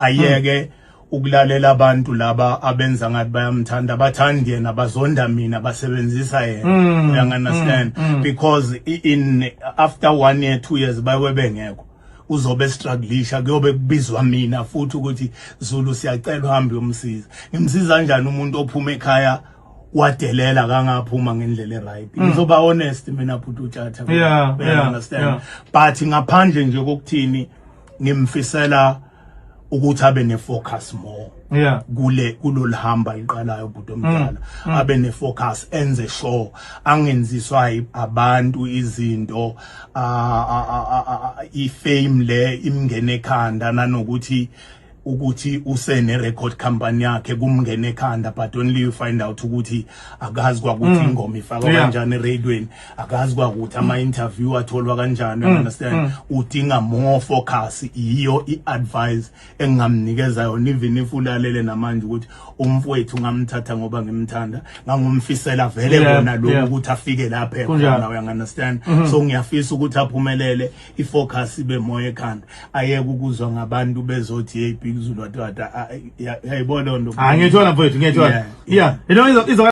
Ayeke ukulalela abantu laba abenza ngathi bayamthanda, bathandi yena, bazonda mina, basebenzisa yena. You understand? Because in after one year, 2 years, bayobe bengekho, uzobe strugglisha, kuyobe kubizwa mina futhi ukuthi, "Zulu, siyacela uhambe uyomsiza." Ngimsiza kanjani umuntu ophuma ekhaya wadelela, kangaphuma ngendlela eright? Ngizoba honest mina, bhuti uTshatha. You understand? Yeah. But ngaphandle nje kokuthini, ngimfisela ukuthi abe ne-focus more kule kulolu hamba liqalayo, bhuti omdala, abe ne-focus, enze sure angenziswa abantu izinto, i-fame le imngene ekhanda, nanokuthi ukuthi usene record company yakhe kumngene ekhanda, but only you find out ukuthi akazi kwakuthi ingoma ifakwa kanjani eradioweni, akazi kwakuthi ama interview atholwa kanjani, you understand? Udinga more focus. Iyo i-advice engingamnikeza yona, even if ulalele namanje, ukuthi umfowethu ngamthatha ngoba ngimthanda, ngangumfisela vele kona lokhu ukuthi afike lapha ekhona, you understand? So ngiyafisa ukuthi aphumelele, ifocus ibe moya ekhanda, ayeke ukuzwa ngabantu bezothi, "Hey, Big Zulu," wadada yayibona nto. Ah, ngiyathola mfowethu, ngiyathola. Yeah. Yeah, you know izo